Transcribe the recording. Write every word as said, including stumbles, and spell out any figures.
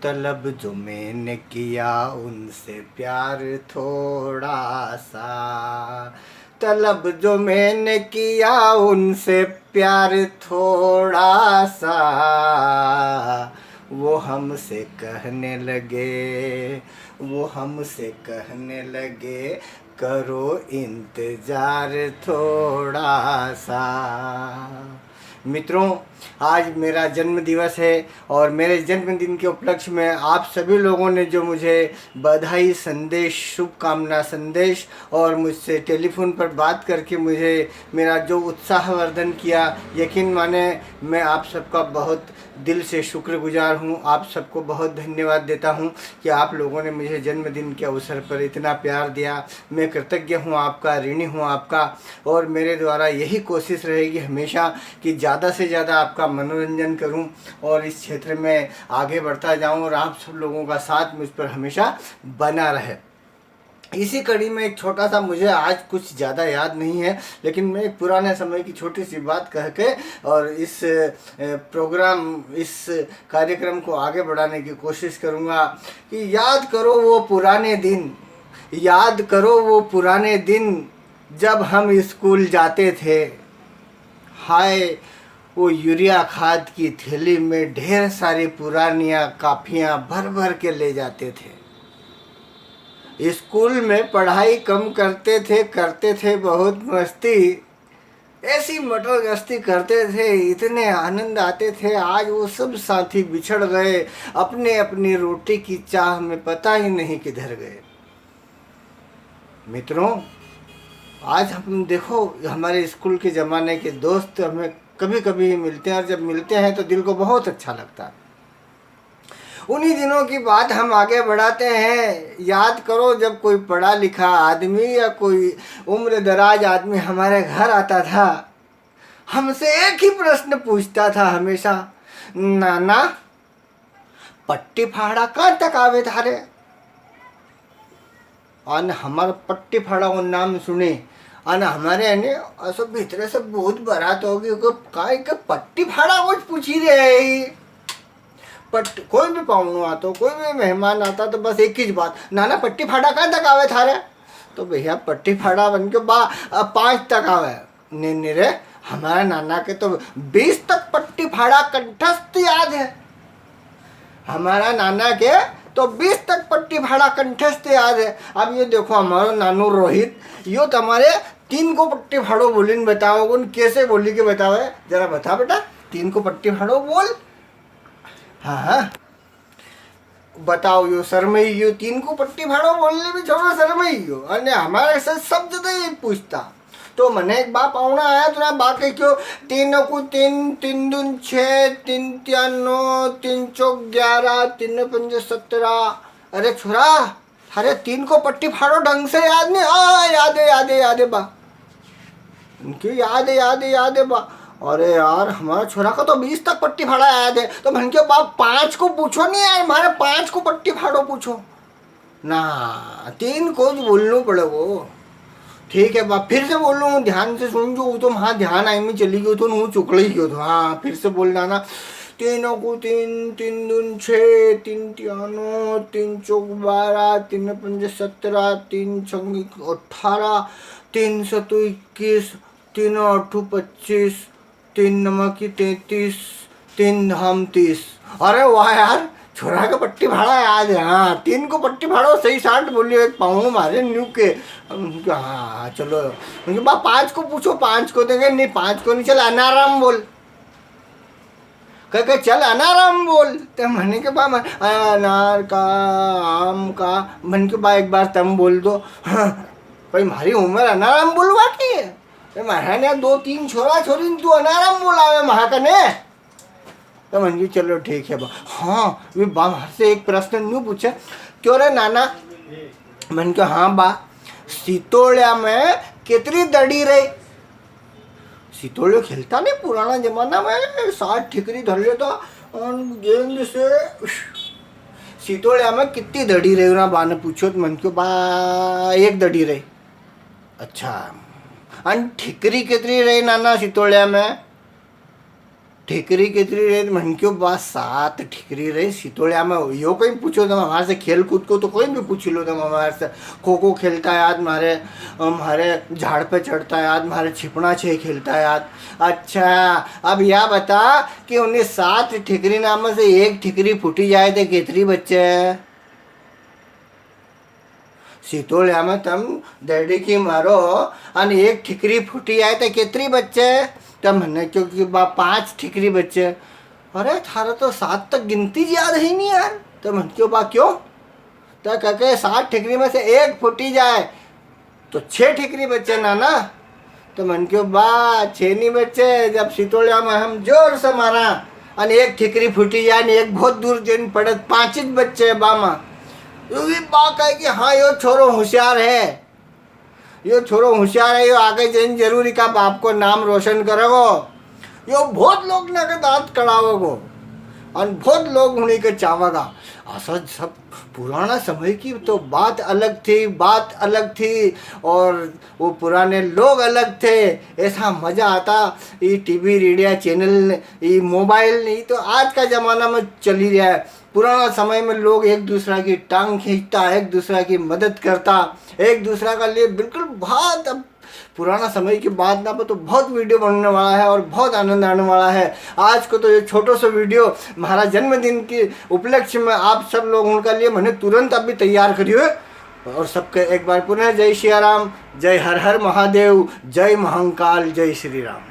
तलब जो मैंने किया उनसे प्यार थोड़ा सा, तलब जो मैंने किया उनसे प्यार थोड़ा सा, वो हमसे कहने लगे, वो हमसे कहने लगे, करो इंतजार थोड़ा सा। मित्रों, आज मेरा जन्म दिवस है और मेरे जन्मदिन के उपलक्ष्य में आप सभी लोगों ने जो मुझे बधाई संदेश, शुभकामना संदेश और मुझसे टेलीफोन पर बात करके मुझे मेरा जो उत्साहवर्धन किया, यकीन माने, मैं आप सबका बहुत दिल से शुक्रगुजार हूँ। आप सबको बहुत धन्यवाद देता हूँ कि आप लोगों ने मुझे जन्मदिन के अवसर पर इतना प्यार दिया। मैं कृतज्ञ हूँ आपका, ऋणी हूँ आपका। और मेरे द्वारा यही कोशिश रहेगी हमेशा कि ज़्यादा से ज़्यादा आपका मनोरंजन करूँ और इस क्षेत्र में आगे बढ़ता जाऊँ और आप सब लोगों का साथ मुझ पर हमेशा बना रहे। इसी कड़ी में एक छोटा सा, मुझे आज कुछ ज़्यादा याद नहीं है, लेकिन मैं एक पुराने समय की छोटी सी बात कह के और इस, अ, प्रोग्राम, इस कार्यक्रम को आगे बढ़ाने की कोशिश करूँगा कि याद करो वो पुराने दिन, याद करो वो पुराने दिन, जब हम स्कूल जाते थे। हाय, वो यूरिया खाद की थैली में ढेर सारी पुरानियाँ कापियाँ भर भर के ले जाते थे। स्कूल में पढ़ाई कम करते थे, करते थे बहुत मस्ती, ऐसी मटर गश्ती करते थे, इतने आनंद आते थे। आज वो सब साथी बिछड़ गए, अपने अपनी रोटी की चाह में पता ही नहीं किधर गए। मित्रों, आज हम देखो, हमारे स्कूल के ज़माने के दोस्त हमें कभी-कभी ही मिलते हैं और जब मिलते हैं तो दिल को बहुत अच्छा लगता है। उन्हीं दिनों की बात हम आगे बढ़ाते हैं। याद करो, जब कोई पढ़ा लिखा आदमी या कोई उम्र दराज आदमी हमारे घर आता था, हमसे एक ही प्रश्न पूछता था हमेशा, "नाना, पट्टी पहाड़ा कहाँ तक आवे थारे?" अन हमारे पट्टी पहाड़ा को नाम सुने, अन हमारे ने असो भीतरे से बहुत बरात होगी कि काय के पट्टी पहाड़ा को पूछी रहे है। पट-, कोई भी पावणो आतो, कोई भी मेहमान आता तो बस एक ही बात, "नाना, पट्टी पहाड़ा कहाँ तक आवे थारे?" तो भैया, पट्टी पहाड़ा बन के बा, अ, पाँच तक आवे। नी, नी रे, हमारा नाना के तो बीस तक पट्टी पहाड़ा कंठस्थ याद है। हमारा नाना के तो बीस तक पट्टी पहाड़ा कंठस्थ याद है। अब ये देखो, हमारो नानो रोहित, यो तमारे तीन को पट्टी पहाड़ो बोलीन बतावे, कौन कैसे बोली के बतावे? जरा बता बेटा, तीन को पट्टी पहाड़ो बोल। हाँ, हाँ। बताओ, यो शरमई गयो, तीन को पट्टी पहाड़ो बोलने में छोरो शरमई गयो। अने हमारे से सब जगह ये पूछता। तो मने एक बा पावणा आया तो ना बा के क्यो, "तीन को तीन, तीन दून छः, तीन तिया नौ, तीन चौक ग्यारह, तीन पंजे सत्रह।" अरे छोरा, अरे तीन को पट्टी पहाड़ो ढंग से याद नी? आ, याद है, याद है, याद है बा। इनके याद है, याद है, याद है बा। अरे यार, हमारा छोरा का तो बीस तक पट्टी पहाड़ा याद है। तो मन के बा, पाँच को पूछो नी यार, मारे पाँच को पट्टी पहाड़ो पूछो। ना, तीन को ज बोलनो पड़ेगो। ठीक है बा, फिर से बोलूँ, ध्यान से सुन जो, वो तो वहाँ ध्यान आई में चली गयो तो, वो चुकड़ी गयो तो। हाँ, फिर से बोलना ना। तीनों को तीन, तीन दून छः, तीन तिया नौ, तीन चौक बारह, तीन पंजे सत्रह, तीन छंग अठारह, तीन सतु इक्कीस, तीन आठू पच्चीस, तीन नमा की तैंतीस, तीन धाम तीस। अरे वाह यार, छोरा के पट्टी पहाड़ा याद है। हाँ, तीन को पट्टी पहाड़ो सही साठ बोलियो, एक पाऊँ मारे न्यू के। हम कहा, "हाँ, हाँ, चलो।" उनके बाद पाँच को पूछो, पाँच को देंगे, "नहीं, पाँच को नहीं, चल अनाराम बोल।" कह के, "चल अनाराम बोल।" ते मने के बा, "अनार का, आम का।" मन के बा, "एक बार तम बोल दो।" हाँ, भाई, म्हारी उम्र अनाराम बोलवा की है। ए, म्हारा ने दो तीन छोरा छोरी ने तू अनाराम बोलावे म्हा कने। तो मन की, "चलो ठीक है बा।" हाँ, वे बा म्हारे से एक प्रश्न न्यू पूछे, "क्यों रे नाना?" मन के, "हाँ बा, सितोलिया में कितनी दड़ी रही?" सितोलियो खेलता नहीं पुराना जमाना में, सात ठिकरी धर लेता और गेंद से। सितोलिया में कितनी दड़ी रही ना बा ने पूछो तो मन के, "बा, एक दड़ी रही।" अच्छा, अन ठिकरी कितनी रही नाना सितोलिया में? ठिकरी कितरी रे? मन क्यों बा, सात ठिकरी रे सितोलिया में। यो कई पूछो तम हमारे से, खेल कूद को तो कोई भी पूछ लो तम हमारे से। खो खो खेलता याद म्हारे, म्हारे झाड़ पे चढ़ता याद, म्हारे छिपना छे खेलता याद। अच्छा, अब या बता कि उन्हें सात ठिकरी ना में से एक ठिकरी फूटी जाए तो कितरी बचे? सितोलिया में तम दड़ी की मारो अन एक ठिकरी फूटी जाए तो कितरी बचे? तो मने क्यों कि बा पांच ठिकरी बचे। अरे, थारे तो सात तक गिनती ज याद है नहीं यार। तो मन क्यों बा क्यों? तो कह के सात ठिकरी में से एक फूटी जाए तो छह ठिकरी बचे नाना। तो मन क्यों बा, छह नहीं बचे, जब सितोलिया में हम जोर से मारा अन एक ठिकरी फूटी जाए ने एक बहुत दूर जन पड़त, पांच ही बचे बामा। यो भी बा कहे कि हाँ, यो छोरो होशियार है, यो छोरो होशियार है, यो आगे जन जरूर इका बाप को नाम रोशन करेगो। यो बहुत लोग ना के दांत कड़ावेगो अन बहुत लोग उन्हीं के चावेगा। असा सब पुराना समय की तो बात अलग थी, बात अलग थी। और वो पुराने लोग अलग थे। ऐसा मजा आता। ये टीवी, रेडिया, चैनल, ये मोबाइल नहीं तो आज का जमाना में चली रहा है। पुराना समय में लोग एक दूसरा की टांग खींचता, एक दूसरा की मदद करता, एक दूसरा का लिए बिल्कुल बहुत। अब पुराना समय की बात ना पर तो बहुत वीडियो बनने वाला है और बहुत आनंद आने वाला है। आज को तो ये छोटो सो वीडियो म्हारा जन्मदिन के उपलक्ष्य में आप सब लोग उनका लिए मैंने तुरंत अभी तैयार करियो है। और सबके एक बार पुनः जय सिया राम, जय हर हर महादेव, जय महाकाल, जय श्री राम।